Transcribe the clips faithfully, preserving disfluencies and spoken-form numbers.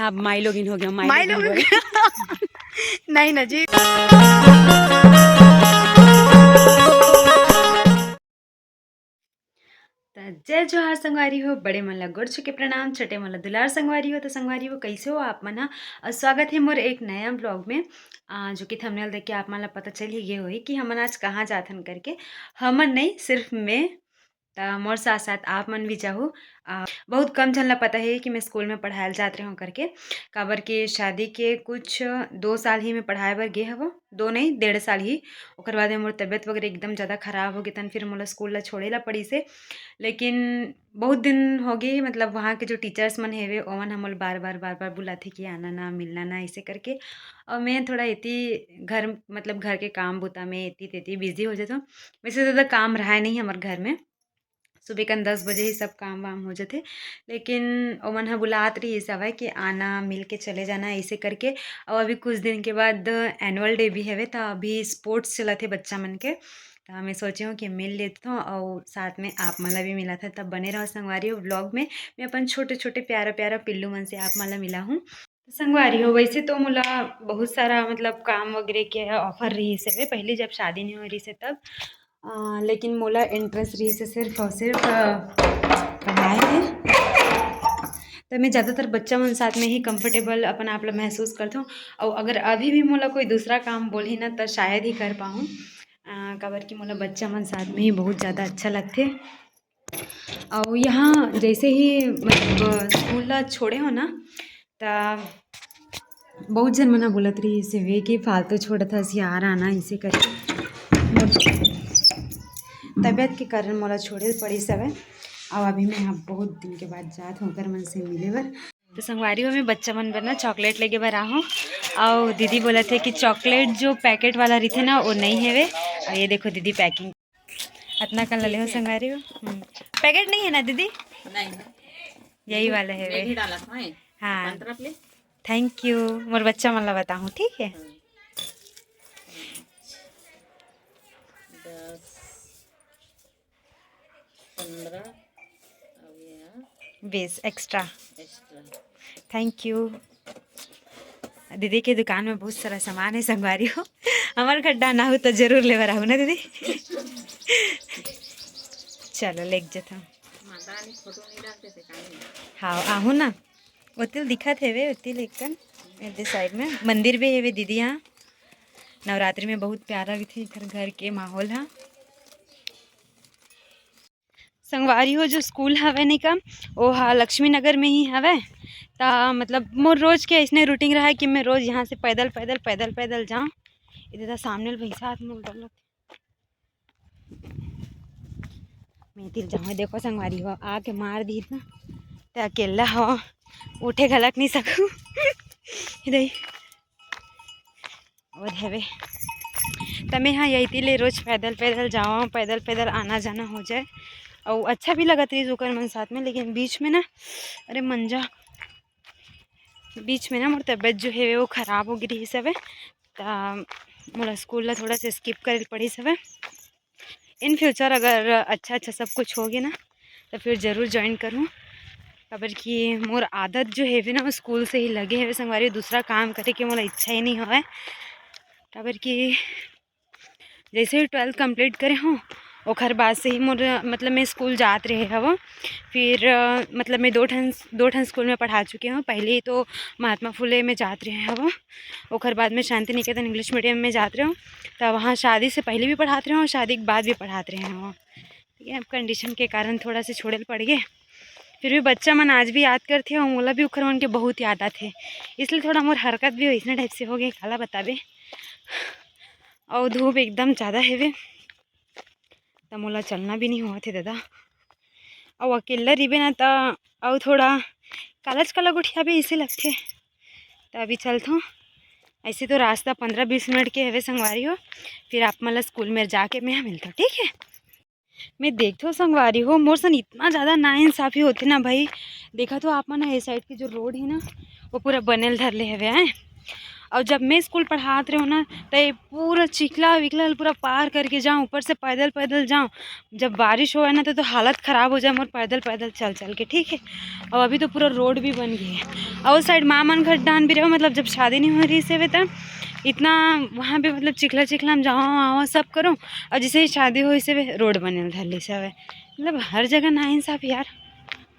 अब माई लोगिन हो गया, माई माई लोगिन लोगिन। बोले। नहीं ना जी। त जय जोहार संगवारी हो, बड़े मन ला गोड़ छू के प्रणाम, छोटे मन ला दुलार संगवारी हो। त संगवारी हो, कैसे हो आप मन ह? और स्वागत है मोर एक नया ब्लॉग में, आ, जो कि थंबनेल देख के आप मन ला पता चल ही गए होही कि हमन आज कहाँ जाथन करके। हमन नहीं, सिर्फ मैं, त मोर साथ साथ आप मन भी जाहू। आ, बहुत कम झन ला पता है कि मैं स्कूल में पढ़ायल जात रहूँ करके, काबर के शादी के कुछ दो साल ही मैं पढ़ाए बर गे हवं, दो नहीं, डेढ़ साल ही। ओकर बाद में मोर तबीयत वगैरह एकदम ज़्यादा खराब हो गई, तन फिर मोला स्कूल ला छोड़े ला पड़िस हे। लेकिन बहुत दिन हो गए, मतलब वहाँ के जो टीचर्स मन हेवे, ओमन हमन बार बार बार बार बुलाथे कि आना ना, मिलना ना, ऐसे करके। और मैं थोड़ा इतनी घर, मतलब घर के काम बुता में इतनी तेती बिजी हो जाता हूँ। वैसे ज़्यादा काम रहा नहीं हमारे घर में, सुबह कन दस बजे ही सब काम वाम हो जाथे। लेकिन ओमन ह बुलात रहिस हवय कि आना, मिल के चले जाना, ऐसे करके। और अभी कुछ दिन के बाद एनुअल डे भी हवे, त अभी स्पोर्ट्स चलत हे बच्चा मन के, त मैं सोचे हूँ कि मिल लेथों और साथ में आप मन ला भी मिलाथों। तब बने रहो संगवारी हो ब्लॉग में। मैं अपन छोटे छोटे प्यारा प्यारा पिल्लू मन से आप मन ला मिलाहूँ। संगवारी हो, वैसे तो मोला बहुत सारा मतलब काम वगैरह के ऑफर रहिस हवे पहले, जब शादी नहीं हो रहिस हे तब। अ, लेकिन मोला इंटरेस्ट रहिस हे सिर्फ और सिर्फ, अ, पढ़ाई में। तो मैं ज़्यादातर बच्चा मन साथ में ही कंफर्टेबल अपन आप ला महसूस करथों। और अगर अभी भी मोला कोई दूसरा काम बोलही ना, तो शायद ही कर पाऊँ, अ, काबर कि मोला बच्चा मन साथ में ही बहुत ज़्यादा अच्छा लगथे। और यहाँ जैसे ही मतलब स्कूल ला छोड़े हो ना, त बहुत झन मन ह बोलत रहिस हवे कि फालतू छोड़त हस यार, आना, ऐसे करके मोर तबीयत के कारण मोला छोड़े ल पड़िस हवे। और अभी मैं यहाँ बहुत दिन के बाद जात हूँ ओकर मन से मिले बर। तो संगवारी हो, मैं बच्चा मन बर ना चॉकलेट लेके बर आहूँ। और दीदी बोलत हे कि चॉकलेट जो पैकेट वाला रहिथे ना, वो नहीं हेवे। और ये देखो दीदी पैकिंग अतना कन ला ले हो संगवारी हो। हम्म। पैकेट नहीं है ना दीदी? नहीं है। यही वाला है मैं वे। भी डाला था, हैं? हाँ। अपन तरफ ले। Thank you. मोर बच्चा मन ला बताहूँ, ठीक है? हाँ। दस, पंद्रह, अब ये है बीस एक्स्ट्रा। एक्स्ट्रा। Thank you. दीदी के दुकान में बहुत सारा सामान है संगवारी हो। हमार घर डाना हो तो जरूर लेबर आहू ना दीदी। चलो लेके जाता हूँ। माता रानी फोटो नहीं डालते थे काहे? हाँ, आहू ना। ओतिल दिखत हेवे, ओतिल एकन, एदे साइड में मंदिर भी हेवे दीदी यहाँ। नवरात्रि में बहुत प्यारा लगथे इधर घर के माहौल हा। संगवारी हो, जो स्कूल हवे नहीं का, वो हा लक्ष्मी नगर में ही हवे। ता मतलब मोर रोज के ऐसने रूटीन रहा है कि मैं रोज यहाँ से पैदल पैदल पैदल पैदल जाऊँ। इधर सामने भैंसा हाथ में उधर लग मैं तिल जाऊँ, देखो संगवारी हो, आके मार दी ना, ते अकेला हो, उठे घलक नहीं सकू। इधर और हवे, त मैं हाँ यही तिले रोज पैदल पैदल जावा, पैदल पैदल आना जाना हो जाए, और अच्छा भी लगत रही ओकर मन साथ में। लेकिन बीच में ना, अरे मंजा, बीच में ना मोर तबीयत जो है वो खराब हो गई रही हवे, त मोला स्कूल ला थोड़ा सा स्किप करे पड़ी हवे। इन फ्यूचर अगर अच्छा अच्छा सब कुछ होगे ना, तो फिर जरूर ज्वाइन करूँ। काबर कि मोर आदत जो हेवे ना, वो स्कूल से ही लगे हेवे संगवारी, दूसरा काम करे के मोला इच्छा ही नहीं होवे। काबर कि जैसे ही ट्वेल्थ कंप्लीट करे हूँ, ओखर बाद से ही मोर मतलब मैं स्कूल जात रहे हवँ। फिर अ, मतलब मैं दो ठन दो ठन स्कूल में पढ़ा चुके हूँ। पहले तो महात्मा फुले में जात रहे हवँ, ओखर बाद में शांति निकेतन इंग्लिश मीडियम में जात रहे हूँ। तो वहाँ शादी से पहले भी पढ़ात रहे हूँ, शादी के बाद भी पढ़ात रहे हवँ। ठीक है, अब कंडीशन के कारण थोड़ा से छोड़े ल पड़ गए। फिर भी बच्चा मन आज भी याद करथे और मोला भी ओखर मन के बहुत याद आथे, इसलिए थोड़ा मोर हरकत भी वैसने टाइप से हो गए, काला बताबे। और धूप एकदम ज़्यादा हेवे, त मोला चलना भी नहीं होवत हे दादा। अउ अकेला रहिबे ना, त अउ थोड़ा कालच काला गोठियाबे, ऐसे लगथे। त अभी चलथों। ऐसे तो रास्ता पंद्रह बीस मिनट के हवे संगवारी हो, फिर आप मन ला स्कूल में जाके मैं मिलथों, ठीक है? मैं देखथों संगवारी हो, मोर सन इतना ज़्यादा नाइंसाफी होथे ना भाई। देखा तो आप मन, ये साइड के जो रोड है ना, वो पूरा बनेल धर ले हवे हैं। और जब मैं स्कूल पढ़ात रहे ना, तो ये पूरा चिखला विखला पूरा पार करके जाऊँ, ऊपर से पैदल पैदल जाऊँ। जब बारिश होवे ना, तो, तो हालत खराब हो जाए मोर पैदल पैदल चल चल के, ठीक है। और अभी तो पूरा रोड भी बन गई है। और उस साइड माँ मन घर डान भी रहो, मतलब जब शादी नहीं हो रही से, तब इतना वहाँ पे मतलब चिखला चिखला में जाओ आओ सब करो, और जैसे ही शादी हो इसे रोड बने धर ली से, मतलब हर जगह ना इंसाफ यार।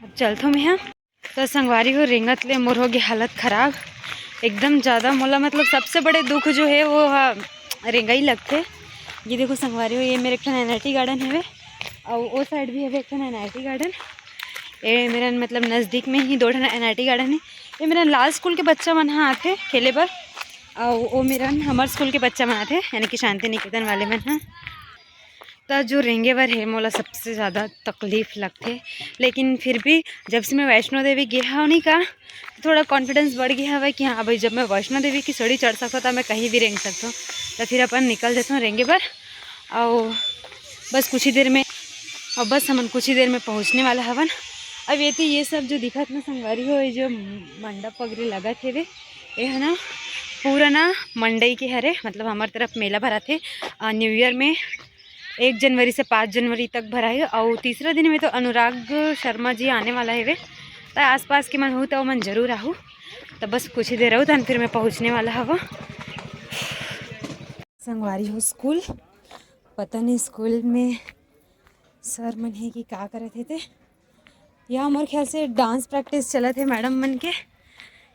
अब चलथो मैं, हाँ। तो संगवारी हो, रेंगत ले मोर हो गई हालत खराब एकदम ज़्यादा। मोला मतलब सबसे बड़े दुख जो है वो हा, रेंगाई लगथे। ये देखो संगवारी हो, ये मेरे एक ठन एन आई टी गार्डन हवे, और वो साइड भी हवे एक ठन एन आई टी गार्डन। ये मेरा मतलब नज़दीक में ही दो ठन एन आई टी गार्डन है। ये मेरा लाल स्कूल के बच्चा मन हा आथे खेले बर, और वो मेरा हमर स्कूल के बच्चा मन आथे, यानी कि शांति निकेतन वाले मन हा। त जो रेंगे बर हे, मोला सबसे ज़्यादा तकलीफ लगथे। लेकिन फिर भी जब से मैं वैष्णो देवी गे हव नहीं का, थोड़ा कॉन्फिडेंस बढ़ गया हवय कि हाँ भाई, जब मैं वैष्णो देवी की सीढ़ी चढ़ सकथव, त मैं कहीं भी रेंग सकथव। त फिर अपन निकल देथव रेंगे बर। और बस कुछ ही देर में, और बस हमन कुछ ही देर में पहुँचने वाला हवन। अब ये तो, ये सब जो दिखत ना संगवारी हो, ये जो मंडप वगैरह लगत हेवे, ये है ना पूरा ना मंडई के हरे, मतलब हमारे तरफ मेला भराथे न्यू ईयर में। एक जनवरी से पाँच जनवरी तक भराही, और तीसरा दिन में तो अनुराग शर्मा जी आने वाला हेवे, त आसपास के मन हो तो मन जरूर आहू। तो बस कुछ ही देर रहू, तहन फिर मैं पहुँचने वाला हवा। संगवारी हो स्कूल, पता नहीं स्कूल में सर मन हे कि का करत हे ते। या मोर ख्याल से डांस प्रैक्टिस चलत हे मैडम मन के।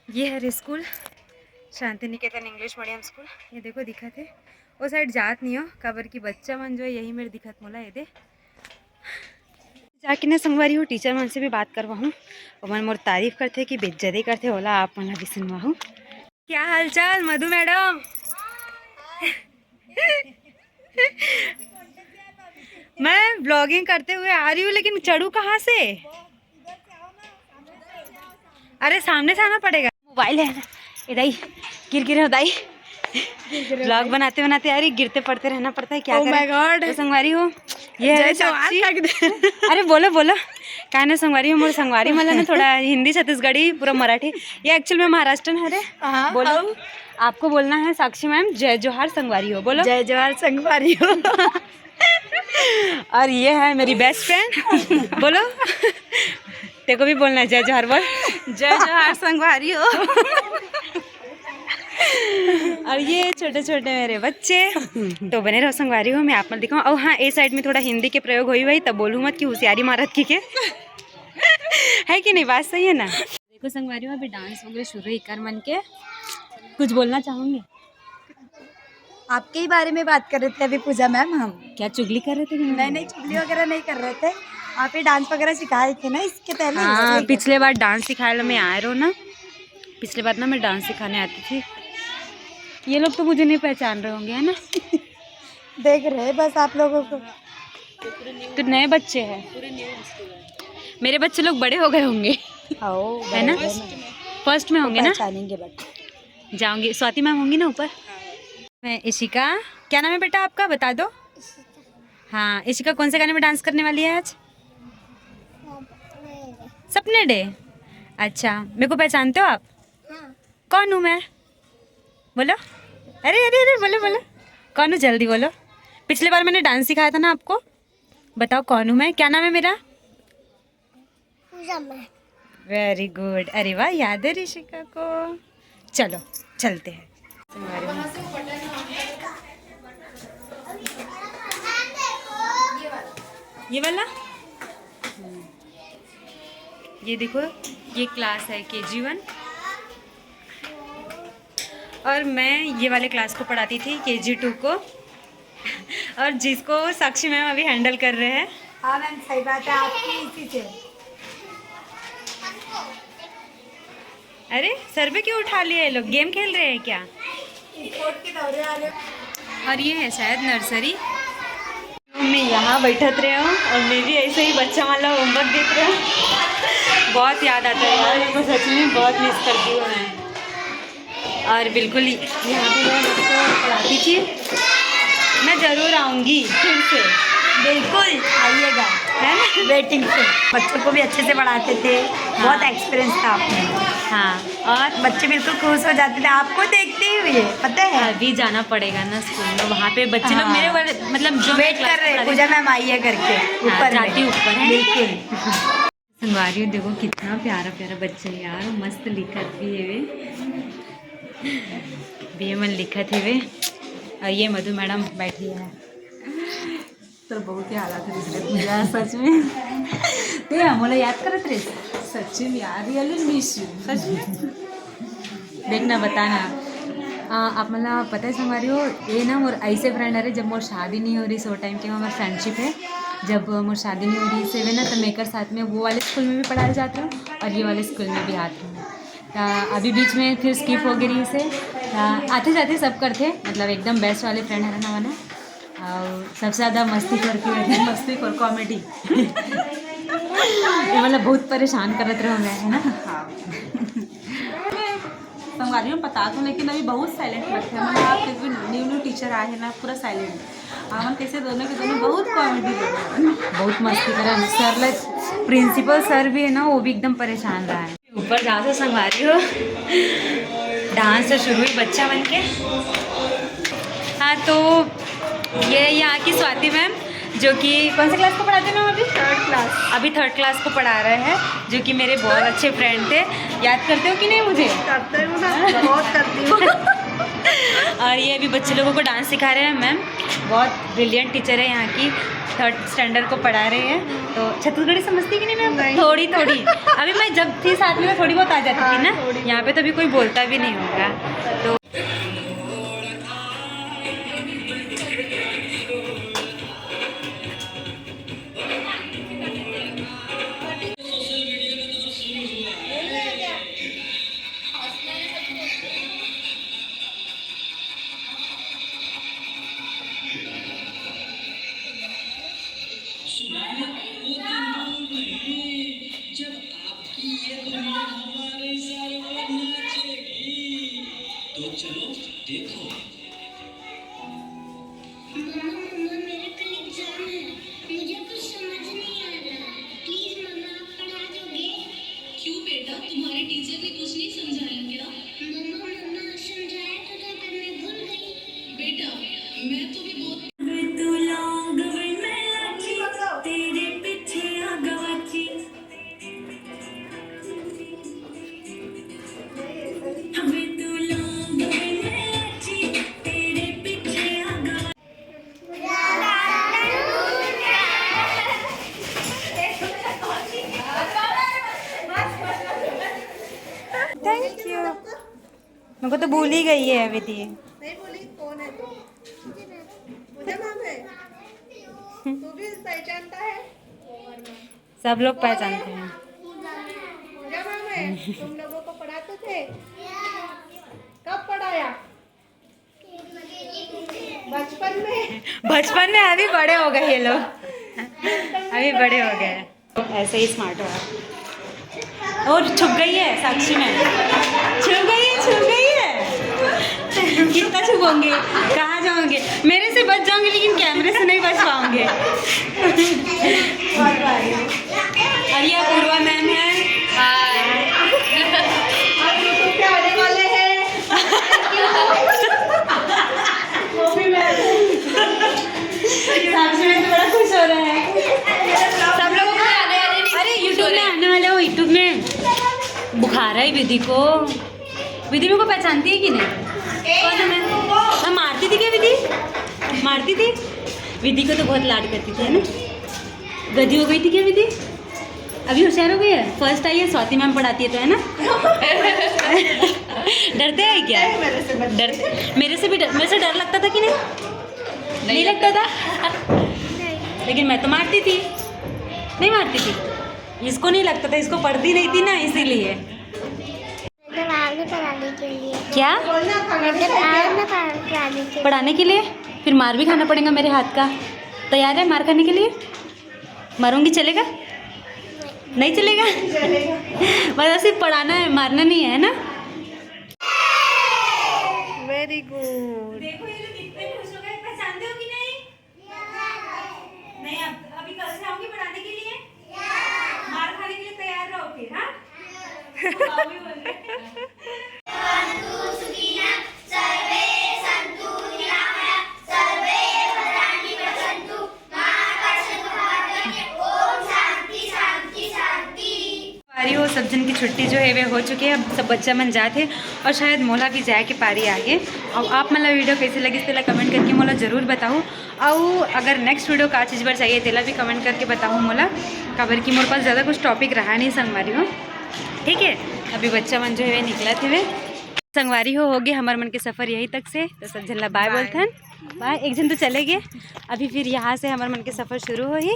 ये हरे school, Shanti Niketan English medium school. ये देखो दिखत हे, वो साइड जात नहीं हो, काबर की बच्चा मन जो है यही मेरे दिखत मोला ये दे। जाके ना संगवारी हो, टीचर मन से भी बात करवाहूँ, ओमन मोर तारीफ करथे कि बेइज्जती करथे, ओला आप मन ला भी सुनवाहूँ। क्या हालचाल मधु मैडम? मैं ब्लॉगिंग करते हुए आ रही हूँ, लेकिन चढ़ू कहाँ से? अरे सामने से आना पड़ेगा। मोबाइल है ना, ए दाई, गिर गिरे हो दाई। ब्लॉग बनाते बनाते यार, ये गिरते पड़ते रहना पड़ता है, क्या Oh करें? My God। तो संगवारी हो, ये है जय जवान साक्षी। अरे बोलो बोलो, का ना संगवारी हो, मोर संगवारी मतलब ना थोड़ा हिंदी छत्तीसगढ़ी पूरा मराठी, ये एक्चुअल में महाराष्ट्रन हरे। हाँ, बोलो, आओ। आपको बोलना है साक्षी मैम, जय जोहार संगवारी हो, बोलो। जय जोहार संगवारी हो। और ये है मेरी बेस्ट फ्रेंड। बोलो। तेरे को भी बोलना है, जय जोहार बोल। जय जोहार संगवारी हो। और ये छोटे छोटे मेरे बच्चे, तो बने रहो संगवारी हो, मैं आप मन दिखाऊँ। और हाँ, ए साइड में थोड़ा हिंदी के प्रयोग होई भाई, तब बोलू मत कि होशियारी मारत की के। है कि नहीं, बात सही है ना? देखो संगवारी हो, अभी डांस वगैरह शुरू ही कर मन के, कुछ बोलना चाहूंगी? आपके ही बारे में बात कर रहे थे अभी पूजा मैम हम। क्या चुगली कर रहे थे कि नहीं? नहीं, नहीं, चुगली वगैरह नहीं कर रहे थे। आप ही डांस वगैरह सिखाए थे ना इसके पहले, हाँ, इसलिए। पिछले बार डांस सिखाए ला मैं आए रहो ना, पिछले बार ना मैं डांस सिखाने आती थी। ये लोग तो मुझे नहीं पहचान रहे होंगे, है ना? देख रहे हैं बस आप लोगों को। तो नए बच्चे हैं, मेरे बच्चे लोग बड़े हो गए होंगे, आओ, है ना? बड़े हो गए ना। फर्स्ट में होंगे ना? पहचानेंगे बट। जाऊंगी, स्वाति मैम होंगी ना ऊपर। मैं इशिका, क्या नाम है बेटा आपका, बता दो। हाँ इशिका, कौन से गाने में डांस करने वाली है आज? सपने डे। अच्छा, मेरे को पहचानते हो आप? कौन हूँ मैं? बोलो। अरे अरे अरे, बोलो बोलो, कौन हूँ, जल्दी बोलो। पिछले बार मैंने डांस सिखाया था ना आपको, बताओ कौन हूँ मैं, क्या नाम है मेरा? पूजा मैम। वेरी गुड, अरे वाह, याद है ऋषिका को। चलो चलते हैं। ये वाला, ये देखो, ये क्लास है के जी वन। और मैं ये वाले क्लास को पढ़ाती थी, के जी टू को। और जिसको साक्षी मैम अभी हैंडल कर रहे हैं। हाँ मैम, सही बात है आपकी, इसी से। अरे सर पे क्यों उठा लिया ये लोग, गेम खेल रहे हैं क्या? स्पोर्ट के दौरे वाले। और ये है शायद नर्सरी। मैं यहाँ बैठत रहे हूँ और मैं भी ऐसे ही बच्चा वाला होमवर्क देख रहे हूँ। बहुत याद आता है यार, मेरे को सच में बहुत मिस करती हूँ मैं। और बिल्कुल ही यहाँ पे मैं बच्चों को पढ़ाती थी, मैं ज़रूर आऊँगी फिर से। बिल्कुल, आइएगा। है ना? वेटिंग पे। बच्चों को भी अच्छे से पढ़ाते थे, बहुत एक्सपीरियंस था आपने। हाँ। और बच्चे बिल्कुल खुश हो जाते थे आपको देखते ही हुए, पता है। अभी जाना पड़ेगा ना स्कूल में, वहाँ पे बच्चे लोग हाँ। मेरे वाले, मतलब जो वेट कर रहे हैं, पूजा मैम आई है करके। हाँ, ऊपर जाती में। ऊपर है। बिल्कुल। संगवारी हो, देखो कितना प्यारा प्यारा बच्चा है यार, मस्त लिखत भी है वे। बी एम एल लिखत है वे। और ये मधु मैडम बैठी है। तो बहुत ही हालत है दूसरे पूजा, सच में। ते मोला याद करत रहे। सच में यार, रियली मिस यू, सच में। देखना, बताना। आ, आप मन ला पता है संगवारी हो, ये ना मोर ऐसे फ्रेंड हरे, जब मोर शादी नहीं हो रही, सो टाइम के मोर फ्रेंडशिप है। जब मोर शादी नहीं हो रही से वे ना, तो मैं एकर साथ में वो वाले स्कूल में भी पढ़ाए जात रहूँ और ये वाले स्कूल में भी आत रहूँ। तो अभी बीच में फिर स्किप हो गई से, तो आते जाते सब करते, मतलब एकदम बेस्ट वाले फ्रेंड हरे ना मना। और सबसे ज़्यादा मस्ती करती है। मस्ती और कॉमेडी। ये मतलब बहुत परेशान करत रहो मैं, है ना? हाँ। संगवारी में पता तो, लेकिन अभी बहुत साइलेंट बैठे हैं। मतलब आप भी न्यू न्यू टीचर आए हैं ना, पूरा साइलेंट। हमन कैसे दोनों के दोनों बहुत कॉमेडी। बहुत मस्ती करा सर, लाइक प्रिंसिपल सर भी है ना, वो भी एकदम परेशान रहा है। ऊपर जाओ से संगवारी हो। डांस तो शुरू हुई बच्चा बन के। हाँ, तो ये यहाँ की स्वाति मैम, जो कि कौन से क्लास को पढ़ाते हैं मैम अभी? Third class. अभी थर्ड क्लास को पढ़ा रहे हैं, जो कि मेरे बहुत अच्छे फ्रेंड थे। याद करते हो कि नहीं मुझे? करते हूँ ना, बहुत करती हूँ। और ये अभी बच्चे लोगों को डांस सिखा रहे हैं मैम, बहुत ब्रिलियंट टीचर है यहाँ की, थर्ड स्टैंडर्ड को पढ़ा रहे हैं। तो छत्तीसगढ़ी समझती कि नहीं मैम? थोड़ी थोड़ी। अभी मैं जब थी साथ में तो थोड़ी बहुत आ जाती थी ना। यहाँ पे तो अभी कोई बोलता भी नहीं होगा। तो मम्मा, मम्मा, मेरे कल एग्जाम है, मुझे कुछ समझ नहीं आ रहा। प्लीज मम्मा, आप पढ़ा दोगे? क्यों बेटा, तुम्हारे टीचर ने कुछ नहीं समझाया क्या? मम्मा, मम्मा, समझाया तो था, पर मैं भूल गई। बेटा, मैं तुम्हें बहुत थैंक यू। मेरे को तो भूल ही गई है विधि। नहीं बोली कौन है तू? मुझे मालूम है। तू भी पहचानता है? सब लोग पहचानते हैं। मुझे मालूम है, तुम लोगों को पढ़ाते थे। कब पढ़ाया? बचपन में। बचपन में। अभी बड़े हो गए ये लोग, अभी बड़े हो गए। ऐसे ही स्मार्ट हो। और छुप गई है साक्षी में, छुप गई है, छुप गई है। कितना छुपोंगे, कहाँ जाओगे? मेरे से बच जाओगे लेकिन कैमरे से नहीं बच पाओगे। और ये अपूर्वा मैम है। आप YouTube पे आने वाले हैं। वो भी मैं। साक्षी में तो बड़ा खुश हो रहा है। सब लोगों को आने वाले, अरे YouTube में आने वाले हो, YouTube में। बुखार है विधि को। विधि मेरे को पहचानती है कि नहीं? कौन है मैं? मैं मारती थी क्या विधि? मारती थी। विधि को तो बहुत लाड करती थी, है ना? गधी हो गई थी क्या विधि? अभी होशियार हो गई है। फर्स्ट आई है स्वाति मैम पढ़ाती है तो, है ना? डरते हैं क्या? डरते, मेरे से भी डर, मेरे से डर लगता था कि नहीं? नहीं लगता था। लेकिन मैं तो मारती थी, नहीं मारती थी। इसको नहीं लगता था, इसको पढ़ती नहीं थी ना, इसीलिए। तो बाहर भी पढ़ाने के लिए। क्या? तो बाहर में पढ़ाने के लिए। पढ़ाने के लिए? फिर मार भी खाना पड़ेगा मेरे हाथ का। तैयार है मार खाने के लिए? मारूंगी, चलेगा? नहीं चलेगा। बस सिर्फ पढ़ाना है, मारना नहीं है, है ना? वेरी गुड। देखो ये लोग कितने खुश हो गए, पहचानते हो कि नहीं? सब झन की छुट्टी जो हे वे हो चुके हे, अब सब बच्चा मन जात हे और शायद मोला भी जाए के पारी आगे। अउ आप मन ला वीडियो कैसे लगिस तेला कमेंट करके मोला जरूर बताहू। अउ अगर नेक्स्ट वीडियो का चीज बर चाहिए तेला भी कमेंट करके बताहू मोला, काबर कि मोर पास ज़्यादा कुछ टॉपिक रहा नहीं संगवारी हो। ठीक है, अभी बच्चा मन जो हे निकलत हेवे। संगवारी हो, हो गए हमर मन के सफर यही तक से, तो सब झन ला बाय बोलथन। बाय। एक झन तो चले गए, अभी फिर यहाँ से हमर मन के सफर शुरू होही।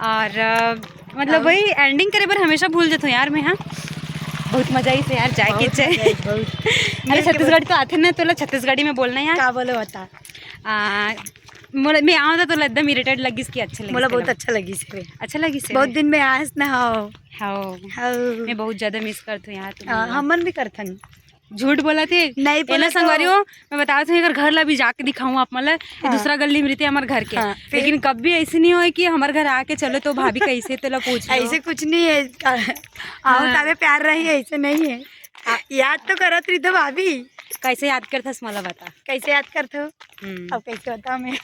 और अ, मतलब वही एंडिंग करे बर हमेशा भूल जाथो यार मैं। हाँ, बहुत मजा आई से यार, जाए के बहुत चाहे। मजा आई, बहुत। अरे छत्तीसगढ़ी तो आथे ना, तोला छत्तीसगढ़ी में बोलना यार। का बोले बता? आ, मोला मैं आऊँ तो तोला एकदम इरिटेट लगिस कि अच्छा लगिस मोला बहुत तेला? अच्छा लगिस हे। अच्छा लगिस हे? बहुत दिन में आस ना हो। हाँ। हाँ। मैं बहुत ज्यादा मिस करथो यार तुम हाँ, लोग। हमन भी करथन। झूठ बोलत हे। नहीं ये ना बोलत संगवारी हो। हो, मैं बतावत हूँ, अगर घर ला भी जाके दिखाऊँ आप मन ला, ये हाँ। दूसरा गली में रहिथे हमर घर के। हाँ, फिर? लेकिन कभी ऐसे नहीं होय कि हमर घर आके चलो तो भाभी कैसे तेला पूछ लो। ऐसे कुछ नहीं है। आओ हाँ। तावे प्यार रही, ऐसे नहीं है। आ, याद तो करत रही तो भाभी। कैसे याद करथस मोला बता। कैसे याद करथो? हम्म। अब कैसे बताऊँ मैं?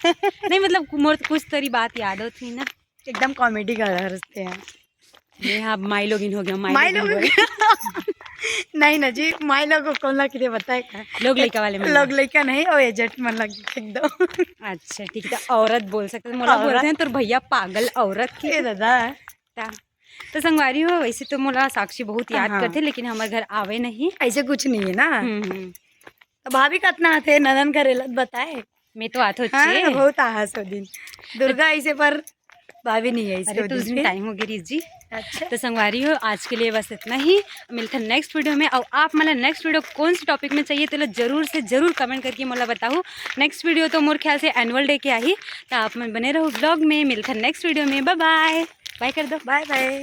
नहीं मतलब मोर कुछ तरी बात याद होत ही ना। एकदम कॉमेडी कर रहे हैं। ये हाँ, माई लोगिन हो गया, माई माई लोगिन लोग। नहीं ना जी, माई लोग को कौन ला किते बताए का? लोग लइका वाले मन लोग ला। लइका नहीं, ओ एजेंट मन लग एकदम। अच्छा, ठीक है, तो औरत बोल सकते हैं, मोला औरत। बोलते हैं, तोर भैया पागल औरत की। ए दादा। ता-, तो संगवारी हो, वैसे तो मोला साक्षी बहुत याद हाँ। करथे, लेकिन हमर घर आवे नहीं। ऐसे कुछ नहीं है ना। हम्म, हम्म। तो भाभी कतना आथे ननन करेला बताए? मैं तो आथो हाँ, अच्छे। बहुत आहा सो दिन। दुर्गा ऐसे पर भाभी नहीं है अरे, इसके तो उस दिन दिन पे। टाइम हो गया, रिस जी। अच्छा। तो संगवारी हो, आज के लिए बस इतना ही। मिलते हैं नेक्स्ट वीडियो में। और आप मन ला नेक्स्ट वीडियो कौन से टॉपिक में चाहिए, तो लो जरूर से जरूर कमेंट करके मोला बताओ। नेक्स्ट वीडियो तो मोर ख्याल से एनुअल डे के आही, तो आप मन बने रहो ब्लॉग में। मिलते हैं नेक्स्ट वीडियो में। बाय बाय। बाय कर दो। बाय बाय।